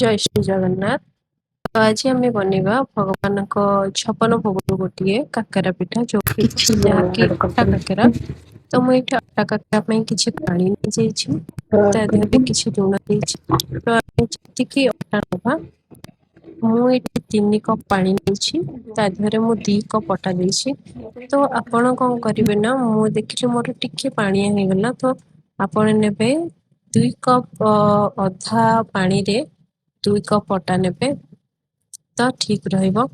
ଜୟ ଶ୍ରୀ ଜଗନ୍ନାଥ। ତ ଆଜି ଆମେ ବନେଇବା ଭଗବାନଙ୍କ 56 ଭୋଗରୁ ଗୋଟିଏ କାକରା ପିଠା, ଯୋଉ କିଛି ଯାହାକି ଆଡ୍ ଅଟା କାକରା। କରିଦେଲି। ତ ମୁଁ ଏଇଠି ଅଟା କାକରା ପାଇଁ କିଛି ପାଣି ନେଇଯାଇଛି, ଆଡ୍ ତା ଦେହରେ କରିବି। କିଛି ଲୁଣ ଦେଇଛି। ତ ଆମେ ଯେତିକି ଅଟା ନେବା, ମୁଁ ଏଇଠି 3 କପ୍ ପାଣି ନେଇଛି, ତା ଦେହରେ ମୁଁ 2 କପ୍ ଅଟା ଦେଇଛି। ତ ଆପଣ କଣ କରିବେ ନା, ମୁଁ ଦେଖିଲି ମୋର ଟିକେ ପାଣିଆ ହେଇଗଲା, ତ ଆପଣ ନେବେ 2 କପ୍ ଅଧା ପାଣିରେ 2 କପ୍ ଅଟା ନେବେ, ତ ଠିକ ରହିବ।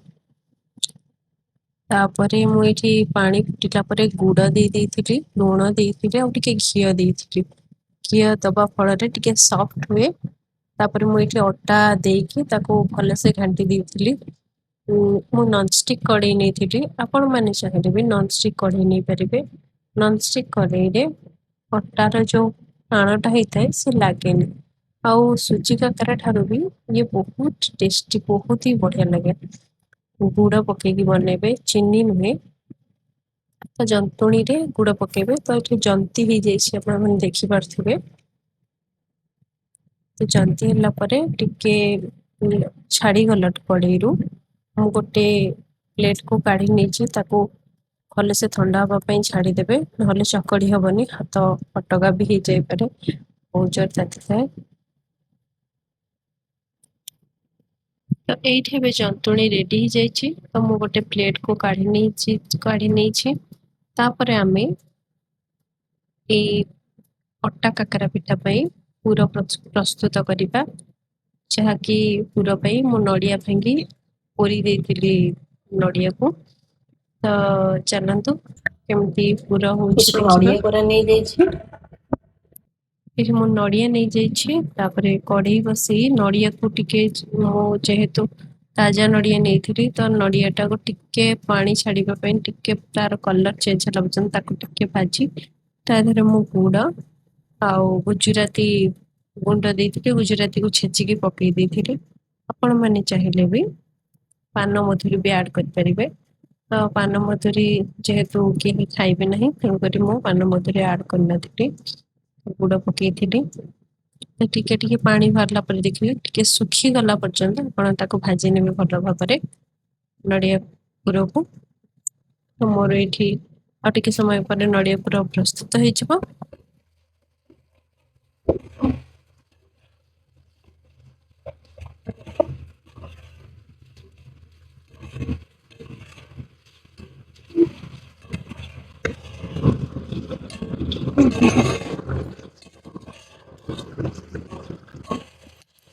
ତାପରେ ମୁଁ ଏଇଠି ପାଣି ଫୁଟିଲା ପରେ ଗୁଡ଼ ଦେଇ ଦେଇଥିଲି, ଲୁଣ ଦେଇଥିଲି, ଆଉ ଟିକେ ଘିଅ ଦେଇଥିଲି। ଘିଅ ଦବା ଫଳରେ ଟିକେ ସଫ୍ଟ ହୁଏ। ତାପରେ ମୁଁ ଏଇଠି ଅଟା ଦେଇକି ତାକୁ ଭଲସେ ଘାଣ୍ଟି ଦେଇଥିଲି। ମୁଁ ନନଷ୍ଟିକ୍ କଡ଼େଇ ନେଇଥିଲି, ଆପଣମାନେ ଚାହିଁଲେ ବି ନନଷ୍ଟିକ୍ କଡ଼େଇ ନେଇପାରିବେ। ନନଷ୍ଟିକ୍ କଡ଼େଇରେ ଅଟାର ଯୋଉ ଆଣଟା ହେଇଥାଏ ସେ ଲାଗେନି, ଆଉ ସୁଜି କାକରା ଠାରୁ ବି ଇଏ ବହୁତ ଟେଷ୍ଟି, ବହୁତ ହି ବଢ଼ିଆ ଲାଗେ। ଗୁଡ଼ ପକେଇକି ବନେଇବେ, ଚିନି ନୁହେଁ। ତ ଜନ୍ତୁଣୀରେ ଗୁଡ଼ ପକେଇବେ। ତ ଏଠି ଜନ୍ତି ହେଇଯାଇଛି, ଆପଣମାନେ ଦେଖିପାରୁଥିବେ। ତ ଜନ୍ତି ହେଲା ପରେ ଟିକେ ଛାଡ଼ିଗଲା କଡ଼େଇରୁ, ମୁଁ ଗୋଟେ ପ୍ଲେଟକୁ କାଢ଼ି ନେଇଛି। ତାକୁ ଭଲସେ ଥଣ୍ଡା ହେବା ପାଇଁ ଛାଡ଼ିଦେବେ, ନହେଲେ ଚକଡ଼ି ହେବନି, ହାତ ଫଟକା ବି ହେଇଯାଇପାରେ, ବହୁତ ଜୋର ତାତିଥାଏ। ତ ଏଇଠି ଏବେ ଜନ୍ତୁଣୀ ରେଡି ହେଇଯାଇଛି। ତ ମୁଁ ଗୋଟେ ପ୍ଲେଟକୁ କାଢ଼ି ନେଇଛି। ତାପରେ ଆମେ ଏଇ ଅଟା କାକରା ପିଠା ପାଇଁ ପୁର ପ୍ରସ୍ତୁତ କରିବା, ଯାହାକି ପୁର ପାଇଁ ମୁଁ ନଡ଼ିଆ ଭାଙ୍ଗି କୋରି ଦେଇଥିଲି ନଡ଼ିଆକୁ। ତ ଚାଲନ୍ତୁ କେମିତି ପୁର ହଉଛି କିଛି ଦେଖିବା। ନଡ଼ିଆ କୋରା ନେଇଯାଇଛି। ଏଠି ମୁଁ ନଡ଼ିଆ ନେଇଯାଇଛି। ତାପରେ କଢ଼େଇ ବସେଇ ନଡ଼ିଆକୁ ଟିକେ, ମୁଁ ଯେହେତୁ ତାଜା ନଡ଼ିଆ ନେଇଥିଲି, ତ ନଡ଼ିଆଟାକୁ ଟିକେ ପାଣି ଛାଡ଼ିବା ପାଇଁ ଟିକେ ତାର କଲର୍ ଚେଞ୍ଜ ହେଲା ପର୍ଯ୍ୟନ୍ତ ତାକୁ ଟିକେ ଭାଜି, ତା ଦେହରେ ମୁଁ ଗୁଡ଼ ଆଉ ଗୁଜୁରାତି ଗୁଣ୍ଡ ଦେଇଥିଲି, ଗୁଜୁରାତିକୁ ଛେଚିକି ପକେଇ ଦେଇଥିଲି। ଆପଣମାନେ ଚାହିଁଲେ ବି ପାନ ମଧୁରୀ ବି ଆଡ଼୍ କରିପାରିବେ। ତ ପାନ ମଧୁରୀ ଯେହେତୁ କେହି ଖାଇବେ ନାହିଁ, ତେଣୁକରି ମୁଁ ପାନ ମଧୁରୀ ଆଡ଼୍ କରିନଥିଲି, ଗୁଡ଼ ପକେଇଥିଲି। ତ ଟିକେ ଟିକେ ପାଣି ବାହାରିଲା ପରେ ଦେଖିବେ ଟିକେ ଶୁଖିଗଲା ପର୍ଯ୍ୟନ୍ତ ଆପଣ ତାକୁ ଭାଜି ନେବେ ଭଲ ଭାବରେ ନଡ଼ିଆ ପୁରକୁ। ତ ମୋର ଏଇଠି ଆଉ ଟିକେ ସମୟ ପରେ ନଡ଼ିଆ ପୁର ପ୍ରସ୍ତୁତ ହେଇଯିବ।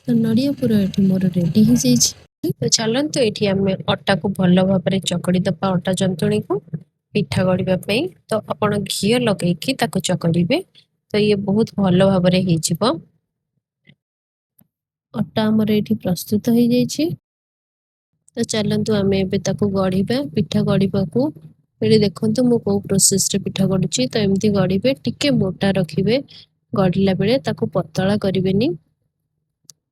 ତ ନଡ଼ିଆ ପୁର ଏଠି ମୋର ରେଡି ହେଇଯାଇଛି। ତ ଚାଲନ୍ତୁ ଏଇଠି ଆମେ ଅଟାକୁ ଭଲ ଭାବରେ ଚକଡ଼ି ଦେବା, ଅଟା ଜନ୍ତୁଣୀକୁ ପିଠା ଗଢ଼ିବା ପାଇଁ। ତ ଆପଣ ଘିଅ ଲଗେଇକି ତାକୁ ଚକଡ଼ିବେ, ତ ଇଏ ବହୁତ ଭଲ ଭାବରେ ହେଇଯିବ। ଅଟା ଆମର ଏଇଠି ପ୍ରସ୍ତୁତ ହେଇଯାଇଛି। ତ ଚାଲନ୍ତୁ ଆମେ ଏବେ ତାକୁ ଗଢ଼ିବା। ପିଠା ଗଢ଼ିବାକୁ ଏଠି ଦେଖନ୍ତୁ ମୁଁ କୋଉ ପ୍ରୋସେସରେ ପିଠା ଗଢ଼ୁଛି। ତ ଏମିତି ଗଢ଼ିବେ, ଟିକେ ମୋଟା ରଖିବେ ଗଢ଼ିଲା ବେଳେ, ତାକୁ ପତଳା କରିବେନି।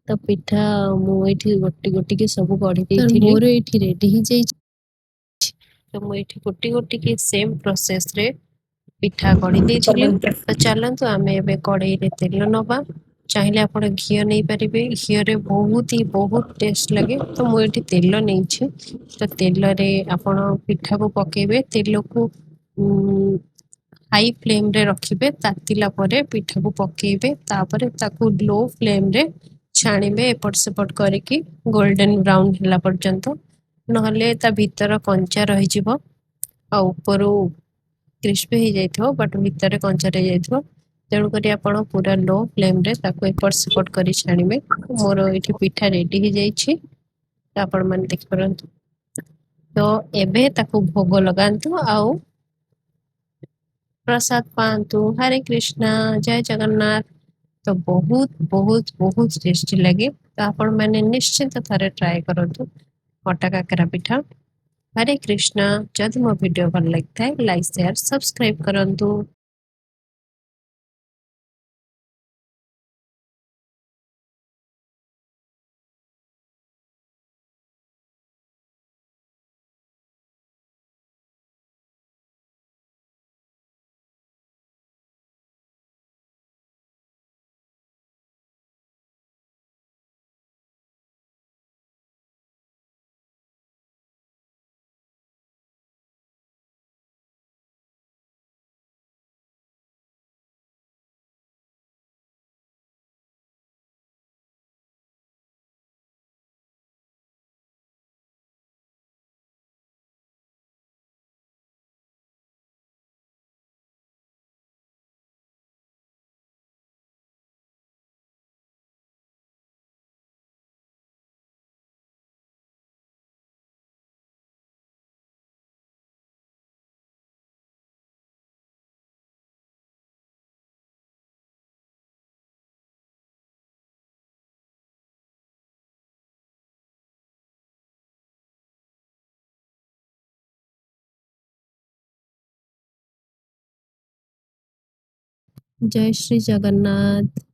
ତ ପିଠା ମୁଁ ଏଇଠି ଗୋଟି ଗୋଟିକି ସବୁ ଗଢ଼ି ଦେଇଥିଲି, ମୋର ଏଇଠି ରେଡି ହେଇଯାଇଛି। ତ ମୁଁ ଏଇଠି ଗୋଟି ଗୋଟିକି ସେମ୍ ପ୍ରୋସେସରେ ପିଠା ଗଢ଼ି ଦେଇଥିଲି। ଚାଲନ୍ତୁ। ତ ଚାଲନ୍ତୁ ଆମେ ଏବେ କଢ଼େଇରେ ତେଲ ନବା। ଚାହିଁଲେ ଆପଣ ଘିଅ ନେଇପାରିବେ, ଘିଅରେ ବହୁତ ହି ବହୁତ ଟେଷ୍ଟ ଲାଗେ। ତ ମୁଁ ଏଇଠି ତେଲ ନେଇଛି। ତ ତେଲରେ ଆପଣ ପିଠାକୁ ପକେଇବେ, ତେଲକୁ ହାଇ ଫ୍ଲେମ୍ରେ ରଖିବେ, ତାତିଲା ପରେ ପିଠାକୁ ପକେଇବେ, ତାପରେ ତାକୁ ଲୋ ଫ୍ଲେମ୍ରେ ଛାଣିବେ ଏପଟ ସେପଟ କରିକି ଗୋଲ୍ଡେନ୍ ବ୍ରାଉନ୍ ହେଲା ପର୍ଯ୍ୟନ୍ତ, ନହେଲେ ତା ଭିତର କଞ୍ଚା ରହିଯିବ ଆଉ ଉପରୁ କ୍ରିସ୍ପି ହେଇଯାଇଥିବ, ବଟ୍ ଭିତରେ କଞ୍ଚା ରହିଯାଇଥିବ। ତେଣୁକରି ଆପଣ ପୁରା ଲୋ ଫ୍ଲେମ୍ରେ ତାକୁ ଏପଟ ସେପଟ କରି ଛାଣିବେ। ମୋର ଏଇଠି ପିଠା ରେଡି ହେଇଯାଇଛି, ତ ଆପଣମାନେ ଦେଖିପାରନ୍ତୁ। ତ ଏବେ ତାକୁ ଭୋଗ ଲଗାନ୍ତୁ ଆଉ ପ୍ରସାଦ ପାଆନ୍ତୁ। ହରେ କୃଷ୍ଣା, ଜୟ ଜଗନ୍ନାଥ। ତ ବହୁତ ବହୁତ ବହୁତ ଟେଷ୍ଟି ଲାଗେ। ତ ଆପଣମାନେ ନିଶ୍ଚିନ୍ତ ଥରେ ଟ୍ରାଏ କରନ୍ତୁ ଅଟା କାକରା ପିଠା। ହରେ କୃଷ୍ଣା। ଯଦି ମୋ ଭିଡ଼ିଓ ଭଲ ଲାଗିଥାଏ, ଲାଇକ୍, ସେୟାର, ସବସ୍କ୍ରାଇବ୍ କରନ୍ତୁ। ଜୟ ଶ୍ରୀ ଜଗନ୍ନାଥ।